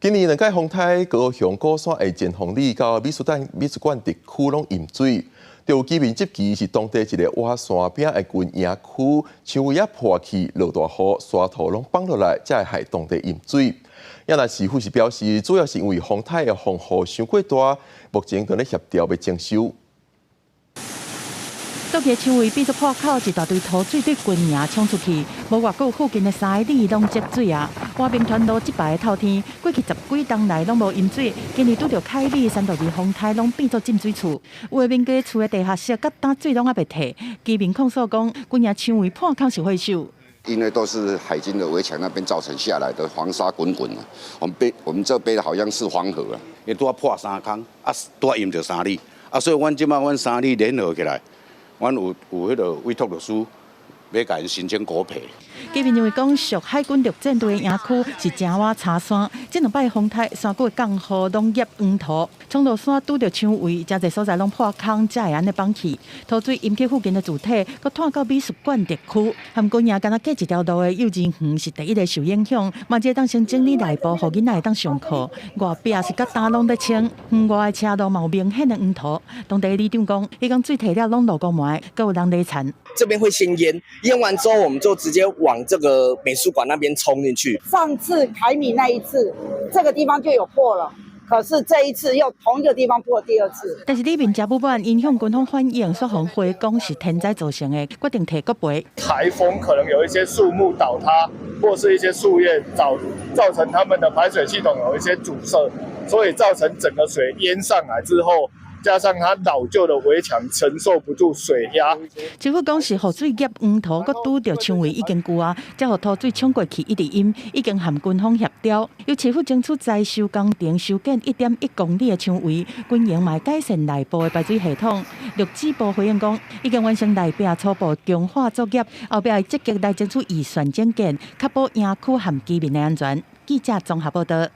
今年兩屆風颱，高雄鼓山的前鋒里到美術館特區攏淹水，就有居民質疑是當地一个倚山邊的軍營區，牆圍仔破去，落大雨，沙土攏崩落來，才會害當地淹水。也若市府是表示，主要是因為風颱的風雨傷過大，目前正咧協調欲整修。倒去牆圍變做破口，一大堆土水對軍營衝出去，無偌久附近的三里攏積水啊！和平團路這排的透天，過去十幾冬來攏無淹水，今年拄著凱美山度二風颱，攏變做浸水厝。有的民家厝的地下室，佮今水攏猶未退。居民控訴講，軍營牆圍破口是火手。因為都是海軍的圍牆那邊造成下來的黃沙滾滾啊，我們這邊好像是黃河啊，因拄仔破三空，啊拄仔淹著三里，啊所以阮這擺阮三里聯合起來。阮有彼个委託律師，欲共𪜶申請國賠。居民認為講，屬海軍陸戰隊的營區是誠倚柴山，這兩擺風颱山谷的降雨攏淹黃土，衝落山拄著牆圍，誠濟所在攏破空，才會按呢崩去。土水淹去附近的住宅，閣湠到美術館特區，和軍營敢若隔一條路的幼稚園是第一个受影響。嘛，會當先整理內部，予囡仔會當上課。外壁是佮今攏咧清，園外的車路嘛有明顯的黃土。當地里長講，彼工水退了攏落雨暝，閣有人咧田。這邊會先淹，淹完之後，我們就直接往這個美術館那邊衝進去。上次凱米那一次，這個地方就有破了，可是這一次又同一個地方破第二次。但是里面誠不滿，𪜶向軍方反映，說予回講是天災造成的，決定提國賠。颱風可能有一些樹木倒塌，或是一些樹葉造成他們的排水系統有一些阻塞，所以造成整個水淹上來之後，加上它老舊的圍牆承受不住水壓。政府講是雨水淹黃土，閣拄著牆圍已經舊啊，才予土水衝過去一直淹，已經和軍方協調，由市府爭取災修工程修建1.1公里的牆圍，軍營嘛改善內部的排水系統。陸志部回應講，已經完成內壁初步強化作業，後壁會積極來爭取預算整建，確保營區和居民的安全。記者綜合報道。